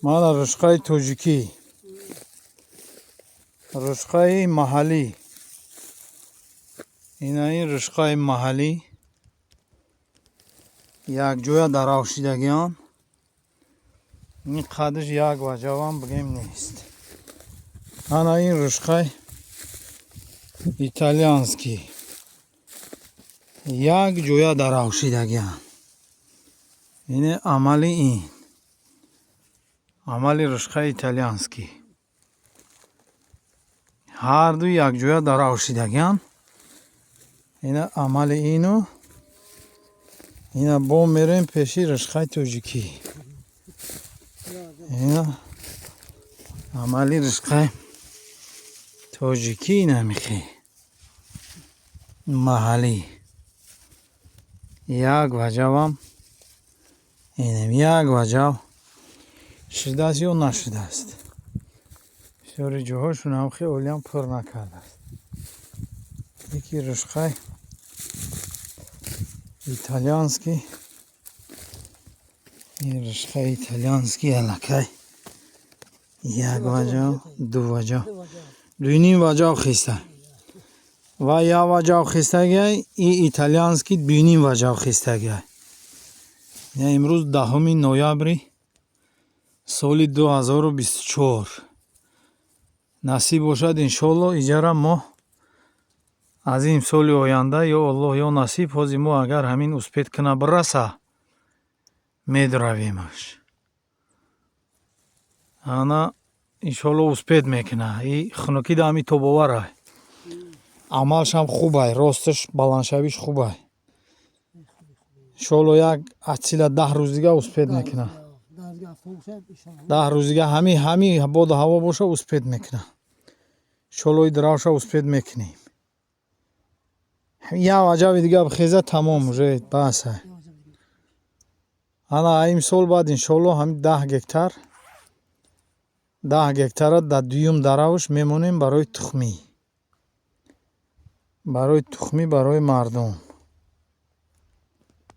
Мана рушқаи тоҷикӣ, рушқаи маҳаллӣ. Ина ин рушқаи маҳаллӣ якҷоя даравшидагиан. Ин қадаш як ваҷавам бигем нест. Ана ин рушқаи итальянский як ҷоя даравшидагиан. Ине амали, ин амали рушқаи итальянский, ҳарду якҷоя даравшидагиан. Ина амали ину. Ина бо мерем пеши рушқаи тоҷикӣ. Ина амали рушқаи тоҷикӣ, инамихе маҳаллӣ, як ваҷавам инем, як ваҷав шудааст ё нашудааст. Бисёри ҷоҳошунам хелиам пур накардааст. Яки рушқаи итальянский, ин рушқаи итальянский аллакай як ваҷав, ду ваҷав, дуюним ваҷав хиста ва як ваҷав хистагиай. И итальянский дуюним ваҷав хистагиай. Имрӯз 10 ноябри соли 2024. Насиб бошад, иншоалло, иҷара мо аз ин соли оянда, ё Аллоҳ, ё насиб, ҳози мо агар ҳамин успеть куна, бираса, медуравемаш. Ана иншоалло успеть мекуна. И хунукида ҳами тобоварай, амалшам хубай, росташ, баландшавиш хубай. Иншоалло, як атсила 10 рӯз дига успеть мекуна. 10 рӯз дига ҳами боду ҳаво боша, успеть мекуна. Иншоалло, и дравша успеть мекунем. Як ваҷави дига бихеза, тамом, уже баса. Ана имсол баъд, иншоалло, ҳами 10 гектар, 10 гектара дар дуюм даравш мемонем барои тухмӣ, барои тухмӣ, барои мардум.